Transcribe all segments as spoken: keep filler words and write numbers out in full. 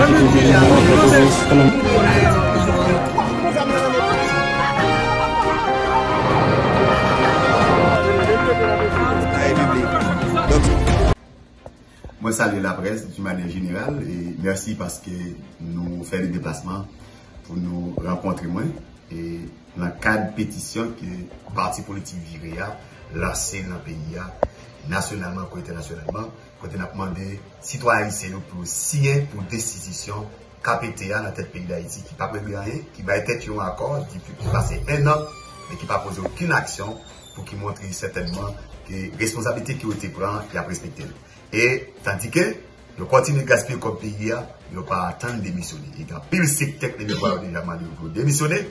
Mwen salye laprès di manyè jeneral e mèsi paske nou fè le deplasman pou nou rankontre mwen e nan kad petisyon ke pati politik Vire a lanse nan peyi a, nasyonalman kou entènasyonalman, kote n ap mande sitwayen ayisyen yo pou yo siyen pou destitisyon K P T a nan tèt peyi Dayiti ki p ap regle anyen, ki bay tèt yo yon akò depi plis pase en an, men ki pa poze okenn aksyon pou ki montre sètènman ke responsablite ke yo te pran, y ap respekte l. E tandike yo kontinye gaspiye kòb peyi a, yo pa tann demisyone. E gen anpil sektè k te devwa yo deja mande yo pou yo demisyone,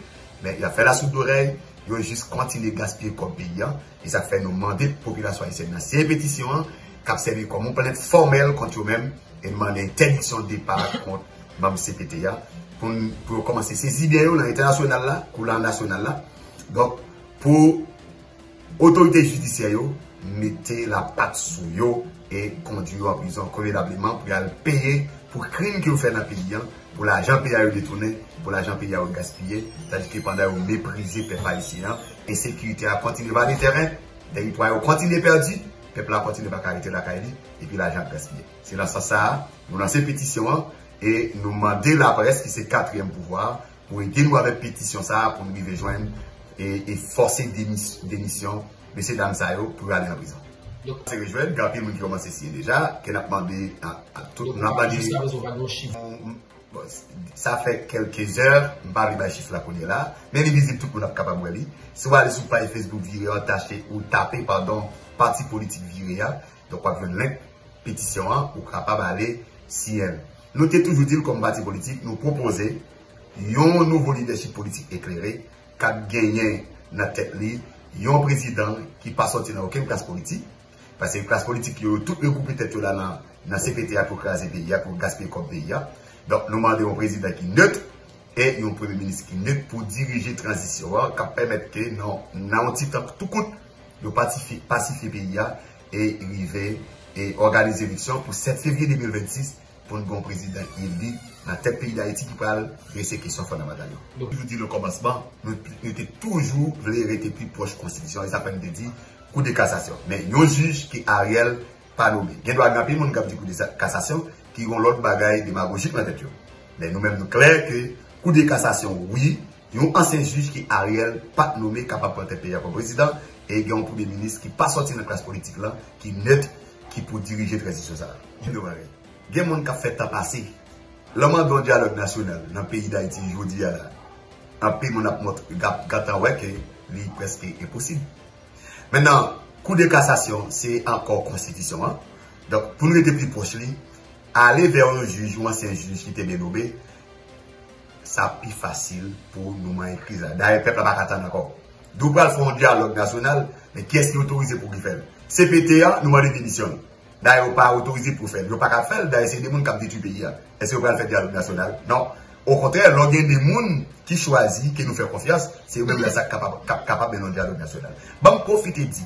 men y ap fè lasoud dorèy, yo jis kontinye gaspiye kòb peyi a. E sa k fè nou mande popilasyon ayisyèn nan siyen petisyon an, k ap sèvi kòm yon plent fòmèl kont yo menm, e n mande entèdiksyon depa kont manm C P T a, pou n, pou yo kòmanse sezi byen yo nan entènasyonal la, kou nan nasyonal la. Donk, pou otorite jidisyè yo mete lapat sou yo e kondwi yo an prizon konvenableman pou y al peye pou krim ke yo fè nan peyi a, pou lajan peyi a yo detounen, pou lajan peyi a yo gaspiye, tandike pandan yo meprize pèp ayisyen an, ensekirite a kontinye vale teren, tèritwa yo kontinye pèdi, pèp la kontinye pa ka rete lakay li, epi lajan ap gaspiye. Se nan sans sa a, nou lanse petisyon an e nou mande laprès, ki se katriyèm pouvwa a, pou ede nou avèk petisyon sa a, pou n rive jwenn e, e fòse demis-, demisyon mesye dam sa yo pou yo ale nan prizon. Donk, se rejwenn, gen anpil moun ki kòmanse siyen deja, ke n ap mande a, a tout, n ap mande. Jiska prezan, w pa gen yon chif. Bon, sa fè kèlke zè, m pa vle bay chif la kounye la, men li vizib, tout moun ap kapab wè li. Si w ale sou paj Facebook Vire an, tache, ou tape, padon, pati politik Vire a, donk w ap jwenn link petisyon an, ou kapab ale siyen l. Nou te toujou di l kòm pati politik, nou pwopoze yon nouvo lidèchip politik eklere k ap genyen nan tèt li yon prezidan ki pa sòti nan okenn klas politik, paske klas politik yo, yo tout regwoupe tèt yo la nan, nan C P T a pou kraze peyi a, pou gaspiye kòb peyi a. Donk, nou mande yon prezidan ki nèt e yon premye minis ki nèt pou dirije tranzisyon an, k ap pèmèt ke nan, nan yon ti tan tou kout, yo pasifye, pasifye peyi a e rive e òganize eleksyon pou sèt fevriye de mil vennsis pou n gen yon prezidan eli nan tèt peyi Dayiti ki pral drese kesyon fondamantal yo. Donk, toujou di nan kòmansman, nou, nou te toujou vle rete pi pwòch konstitisyon an, e sa fè n te di kou de kasasyon. Men yon jij ke Ariel pa nome. Gen dwa gen anpil moun k ap di kou de sa-, kasasyon ki gen yon lòt bagay demagojik nan tèt yo. Men nou menm nou klè ke kou de kasasyon, wi, yon ansyen jij ke Ariel pa t nome kapab pran tèt peyi a kòm prezidan, e gen yon premye minis ki pa sòti nan klas politik lan, ki nèt, ki pou dirije tranzisyon sa a. Gen de bagay. Gen moun k ap fè tan pase. Lè w mande yon dyalòg nasyonal nan peyi Dayiti jodi a la, anpil moun ap mont-, ap gentan wè ke li prèske enposib. Mentnan, kou de kasasyon, se ankò konstitisyon an. Donk, pou n rete pi pwòch li, ale vè yon jij, yon ansyen jij ki te byen nome, sa pi fasil pou nou manyen kriz la. Dayè, pèp la pa ka tann ankò. Di w pral fè yon dyalòg nasyonal, men kiyès ki otorize pou ki fè l? C P T a, nou mande demisyon l. Dayè, yo pa otorize pou fè l. Yo pa ka fè l. Dayè, se de moun k ap detwi peyi a. Èske yo pral fè dyalòg nasyonal? Non. Okontrè, lè w gen de moun ki chwazi, ke nou fè konfyans, se yo menm la sa k kapab, k ap kapab mennen yon dyalòg nasyonal. Ban m pwofite di,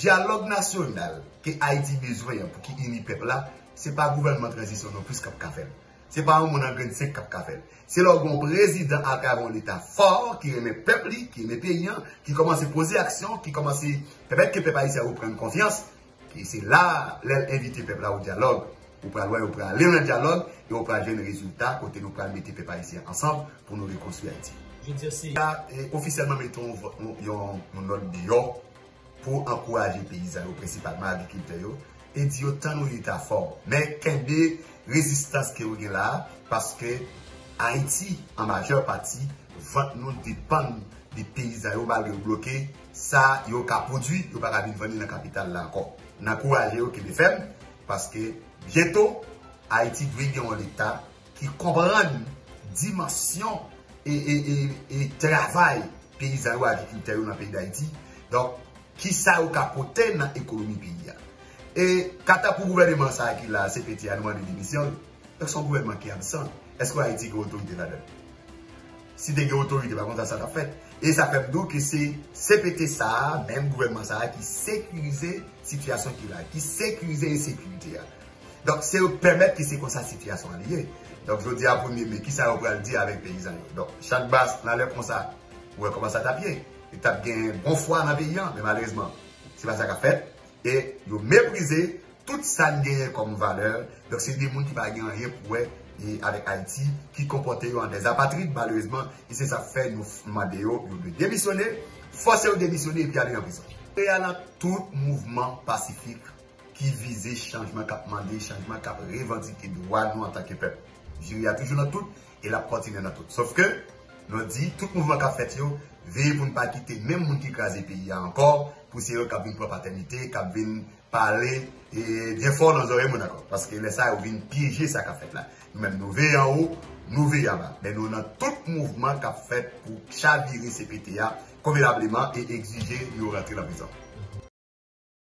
dyalòg nasyonal ke Ayiti bezwen an pou ki ini pèp la, se pa gouvènman tranzisyon non plis k ap ka fè l. Se pa yon moun an grenn senk k ap ka fè l. Se lè w gen yon prezidan atravè yon leta fò, ki renmen pèp li, ki renmen peyi an, ki kòmanse poze aksyon, ki kòmanse pèmèt ke pèp ayisyen an reprann konfyans, ki se la, lè l envite pèp la o dyalòg, ou pral wè, yo prale nan dyalòg, e yo pral jwenn rezilta kote nou pral mete pèp ayisyen ansanm pou nou rekonstwi Ayiti. Jodi a, se. Ofisyèlman mete yon, yon, yon nòt deyò pou ankouraje peyizan yo, prensipalman agrikiltè yo, e di yo tann yon leta fò. Men kenbe rezistans ke yo gen la a, paske Ayiti, an majè pati, vant nou depann de peyizan yo, malgre yo bloke, sa yo ka pwodui, yo pa ka vin vann li nan kapital la ankò. N ankouraje yo kenbe fèm, paske byento, Ayiti dwe gen yon leta ki konprann dimansyon e, e, e, e travay peyizan yo, agrikiltè yo nan peyi Dayiti. Donk, kisa yo ka pote nan ekonomi peyi a. E kanta pou gouvèneman sa a ki la, C P T a, nou mande demisyon l. Donk, se yon gouvènman ki absan. Èske Ayiti gen otorite ladan l? Si te gen otorite, pa konn sa sa t ap fèt. E sa fè m di w ke se C P T sa a, menm gouvènman sa a, ki sekirize sitiyasyon ki la, ki sekirize ensekirite a. Donk, se yo k pèmèt ke se konsa sitiyasyon an li ye. Donk, jodi a premye me, kisa yo pral di avèk peyizan yo? Donk, chak bas nan lè konsa, ou wè kòman sa t ap ye. Li t ap gen bon fwa nan peyi an, men malerezman, se pa sa k ap fèt. E yo meprize tout sa n genyen kòm valè. Donk, se de moun ki pa gen anyen pou wè e avèk Ayiti, ki konpòte yo an dè apatrid, malerezman, e se sa k fè nou f- mande yo, yo dwe demisyone, fòse yo demisyone epi ale nan prizon. E a nan tout mouvman pasifik ki vize chanjman, k ap mande chanjman, k ap revandike dwa nou antanke pèp. Jiri a toujou nan tout, e l ap kontinye nan tout. Sòf ke, nou di, tout mouvman k ap fèt yo, veye pou n pa kite menm moun ki kraze peyi a ankò, pou se yo k ap vin pran patènite, k ap vin pale e byen fò nan zòrèy moun ankò. Paske lè sa yo vin pyeje sa k ap fèt la. Nou menm, nou veye anwo, nou veye anba. Men nou nan tout mouvman k ap fèt pou chavire C P T a konvenableman e egzije yo rantre nan prizon.